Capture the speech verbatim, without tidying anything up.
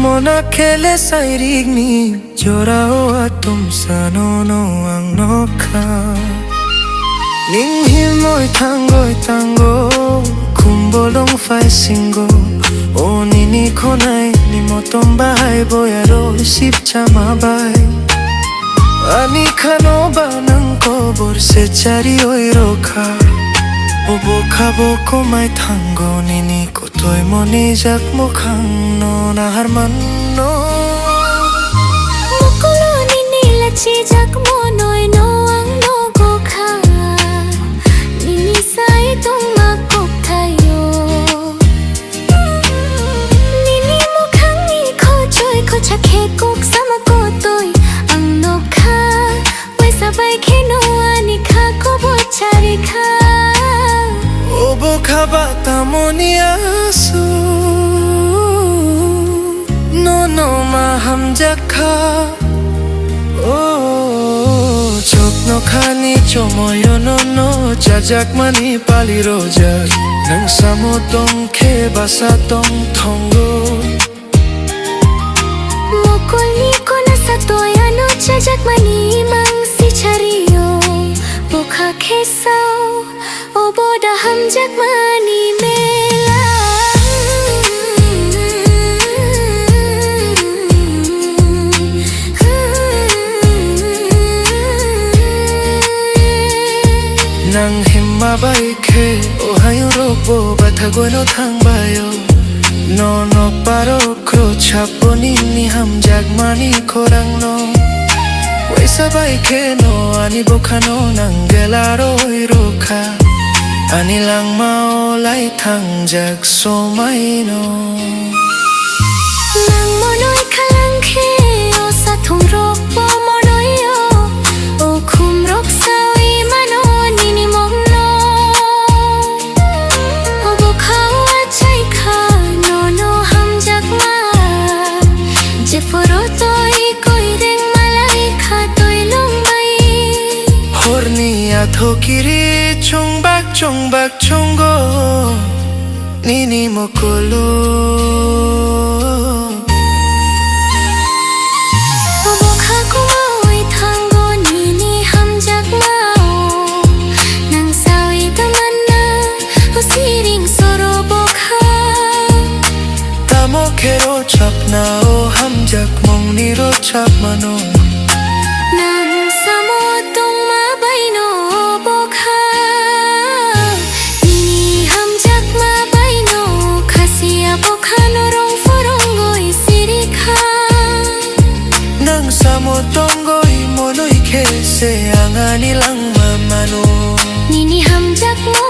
Mona khele sairikni jorao atumsano no ang nokha. Ning himoi thangoi tango, khumbolong phai singo. O nini khonai ni motom bahai boyaro sip chama bai. Ani khano banang kobor se chari oi rokha. Obo khabo komai thango nini kotoi moni jak mokhang no nahar manno. Mokolo nini lachi jak monoi no ang nogo kha. Nini sai tongma kok thaio. Nini mokhangni khochoi khocha khe kok sama kotoi ang nokha. Waisa bai kheno ani kha kobo chari kha. Obo kha ba tamoni asu. Nono ma hamjak kha. O chokno khani chomoyo nono chajakmani pali rojak. Nang samo tong khe basa tong thongo. Mokolni kona satoi ano chajakmani mang si chario. Bokha khesao. Obo da hamjakmani mela. Nang himma bai khe o hayung rok bo batha goino thang baio. No nok parok khro chaponi ni hamjakmani khorang no. Waisa bai khe no ani bokha no nang gela roi rokha. Ani langma o lai thangjak somai no. Nang monoi khalang khe o sathung rok bo monoi o. O khum rok sawi mano nini mong no. Obo kha o achai kha nono hamjakma. Jephuru toi koi reng malai kha toi longbai. Horni athokiri chongbak chongbak chongo nini mokolo. Bokha kuwi thango nini hamjakmao. Nang sawi tamanna, o siring soro bokha. Tamo khe rochapna, o hamjakmungni rochapmano. Nang samo tongma baino bokha. Nini hamjakma baino khasiya bokhano rong phorongoi sirikha. Nang samo tongoi monoi khe se ang ani langma mano. Nini hamjakma